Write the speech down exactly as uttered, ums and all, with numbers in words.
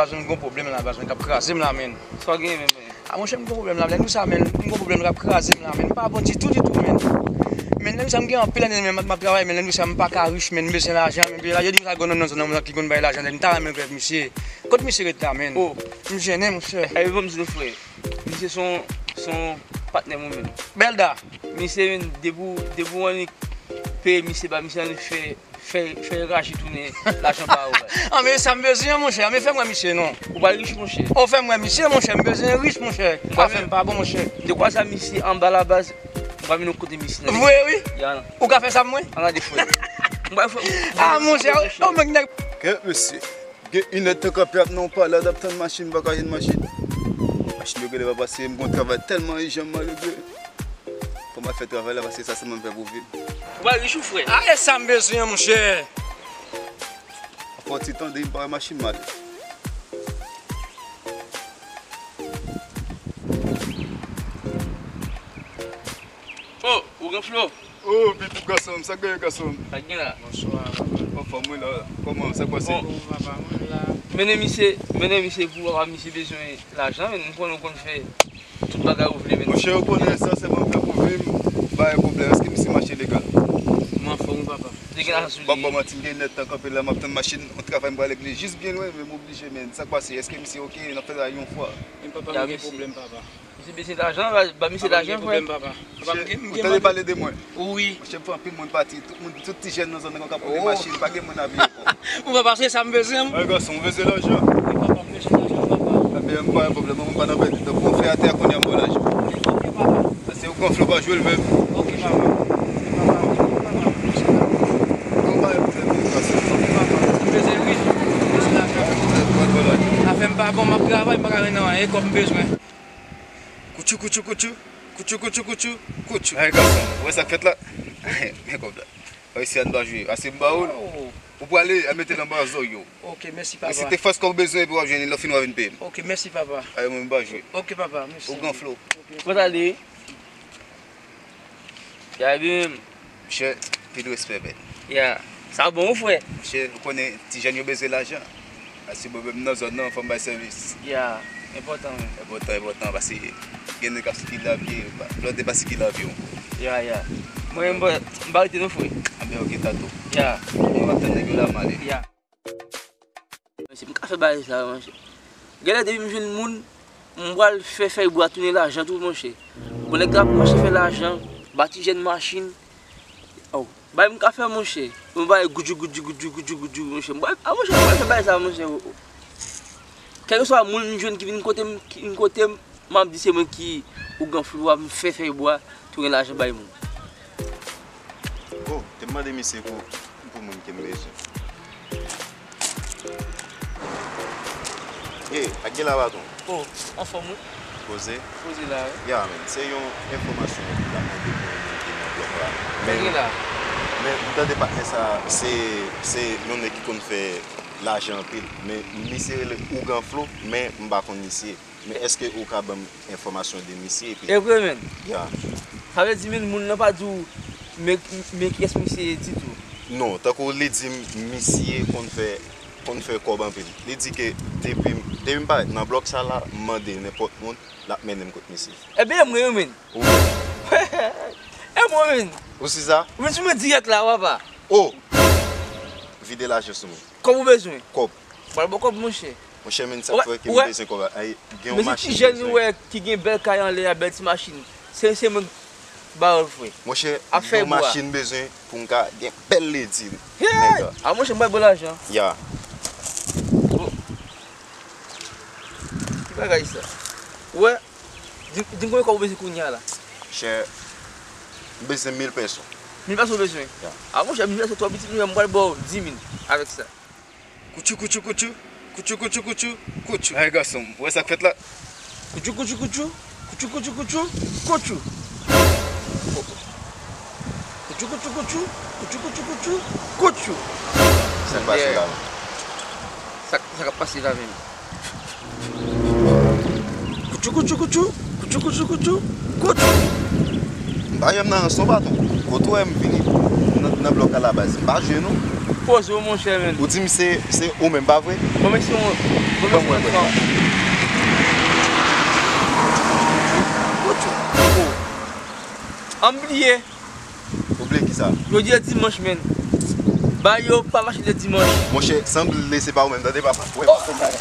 Baz, mwen gon pwoblèm la, baz, mwen k ap kraze m la, menn. Sa w genyen menm, menn? A, monchè, m gon pwoblèm la, menn, ou sa, menn, m gon pwoblèm k ap kraze m la, menn, m pa bon ditou, ditou, menn. Menn, lè m sa, m gen anpil ane, menn, m ap, m ap travay, menn, lè m sa, m pa ka rich, menn, m bezwen lajan, menn, yo di m sa gon nonm nan zòn nan ki konn bay lajan, menn, m ta renmen wè misye. Kot misye ret la, menn? Oh. M jennen, monchè. Ebyen, ban m di nou, frè, misye se yon, se yon patnè mwen menm. Bèlda. Misye, menn, depi w, depi w annik peye misye, ba misye annik fè fè, fè raji tounen lajan ba ou la. An, men sa m bezwen an, monchè. An, men fè m wè misye, non. Ou pa rich, monchè. O, fè m wè misye, monchè. M bezwen rich, monchè. Afè m pa bon, monchè. De kwa sa misye anba la baz, m pa vin kote misye nan. Vre, wi. Ya. Ou ka fè sa pou mwen? An, gade, frè. M pa fè. A, monchè, o, men nèg. Kèt, mesye. Gen inèdtan kanpe ap nan yon palad ap tann machin, m pa ka jwenn machin. Machin yo genlè pa pase, m gon travay tèlman ijan, m malere. Fò m al fè travay la, paske sa sèlman m fè pou viv. Ou pa rich ou, frè? A, e sa m bezwen an, monchè. Fò ti tande, m pa wè machin m ale. Oh, ou gen flo? Oh, Pitou, gason m, sa k genyen, gason m? Sa k gen la? Bonswa, papa. Anfòm, wi, la. Kòman, sa k pase? Bon, papa, mwen la. Mennen misye, mennen misye pou papa, misye bezwen lajan, men m konnen ou konn fè tout bagay ou vle, men. Monchè, ou konnen sa, se mwen fè pou vim, pa gen pwoblèm. Èske misye mache legal? Mwen anfòm, wi, papa. Degaje sou li. M ap ba w manti, m gen nèt tan kanpe la, m ap tann machin, yon travay m prale li jis byen lwen, men m oblije, men. Sa k pase? Èske misye oke? N ap fè sa yon fwa. Men papa, m gen pwoblèm, papa. Misye bezwen lajan, ba, ba misye lajan, frè. Papa, m gen pwoblèm, papa. Papa, m gen, m gen. Ou tande pale de mwen? Wi. Monchè, m fè anpil moun pati, tout moun, tout ti jèn nan zòn nan k ap woule machin, pa gen moun abiye ankò. Ou pa pase sa m bezwen. Ay, gason, ou bezwen lajan? Wi, papa, m bezwen lajan, papa. Ebyen, m pa gen pwoblèm, m pa nan pèdi tan. Pou w fè atè a kounye a, m ba w lajan. Ok, papa. Paske ou gonfle, ou pa jwe l menm. Ok, papa. Ok, papa. M pa gen pwoblèm, m bezwen lajan. M bezwen rich, m bezwen lajan. Afè m pa bon, m ap travay, m pa ka jwenn anyen, e kòb m bezwen. Koutchou, koutchou, koutchou. Koutchou, koutchou, koutchou, koutchou. Ay, gason, ou wè sa k fèt la? Men kòb la. Ay, si a n pa jwe, ase m ba ou l. Oh. Ou prale, al mete l anba zòrèy ou. Ok, mèsi, papa. Men se te fòs kòb ou bezwen, epi w ap jwenn li, lè w fin w a vin peye m. Ok, mèsi, papa. Ay, mwen, m pa jwe. Ok, papa, mèsi. Ou gonfle w. Kote w ale? Ya, byen. Monchè, pil respè, bèl. Ya. Sa bon, wi, frè. Monchè, ou konnen ti jèn yo bezwen lajan. Asi, bon, menm nan zòn nan, fò m bay sèvis. Ya, enpòtan, wi. Enpòtan, enpòtan, paske gen nèg k ap sikile a pye, pa, flòte pa sikile a pye ankò. Ya, ya. Mwen, m pa, m pa rete non, frè. Anben, ok, tanto. Ya. Bon, m ap tann nèg yo la, m ale. Ya. Monchè, m ka fè bagay sa, monchè. Genlè depi m jwenn moun, m pral fè fèy bwa tounen lajan tou, monchè. Bon, nèg la ap mache fè lajan, ba ti jèn machin. Oh, bay m ka fè, monchè. M bay goudjou, goudjou, goudjou, goudjou, goudjou, monchè. M bay, a, monchè, m pral fè bagay sa, monchè. Oh, oh. Kèlkeswa moun m jwenn ki vin kote m, ki vin kote m, m ap di se mwen ki ougan flou a, m fè fèy bwa, tounen lajan bay moun. Oh, te m mande misye pou, pou moun ke m bezwen. Hey, ak gen la baton. Oh, anfòm wi. Poze. Poze la wi. Ya, men, se yon enfòmasyon ki ta mande pou yon moun ki nan blòk la. Men, men m tande patnè sa, se, se yon nèg ki konn fè lajan anpil. Men misye rele Ougan Flo, men m pa konn misye. Men èske ou ka ban m enfòmasyon de misye epi... E vre, men. Ya. Sa vle di, men, moun nan pa di w men, men kiyès misye ye ditou? Non, tankou li di m misye konn fè, konn fè kòb anpil. Li di ke depi, depi m parèt nan blòk sa la, m mande nenpòt moun, l ap mennen m kot misye. Ebyen, e mwen wi, men. Ou... E mwen, men. Ou si sa? Ou vin sou mwen dirèk la, papa. Oh! Vide lajan sou mwen. Kòb ou bezwen? Kòb. Pral ba w kòb, monchè. Monchè, men sa k fè ke m bezwen kòb la. Ay, gen yon machin m bezwen. Men se ti jèn ou wè ki gen bèl kay anlè a, bèl ti machin. Se, se mwen k ba yo l, frè. Monchè, yon machin m bezwen pou m ka gen bèl ledi. Hey! Nèg la. A, monchè, m pral ba w lajan. Ya. Oh. Ki bagay sa? Ou wè? Di, di m konbyen kòb ou bezwen kounye a la. Monchè, m bezwen mil pèso. Mil pèso ou bezwen? Ya. A, monchè, mil pèso twò piti, monchè, m pral ba w di mil avèk sa. Koutchou, koutchou, koutchou. Koutchou, koutchou, koutchou, koutchou. Ay, gason m, ou wè sa k fèt la? Koutchou, koutchou, koutchou. Koutchou, koutchou, koutchou, koutchou. Koutchou, koutchou, koutchou. Koutchou, koutchou, koutchou, koutchou. Sa k pase la menm? Sa, sa k ap pase la menm? Koutchou, koutchou, koutchou. Koutchou, koutchou, koutchou, koutchou. M pa janm nan ranson, patwon. Kote w wè m vini nan, nan blòk a la baz? M pa jwe non. Poze w, monchè, menn. Ou di m se, se ou menm, pa vre? Bon, men se yon, bon, men se yon fanm. An m bliye. Ou bliye kisa? Jodi a dimanch, menn. Ba yo pa mache le dimanch. Monchè, sanble se pa ou menm, tande papa. Wè, pa konn bagay.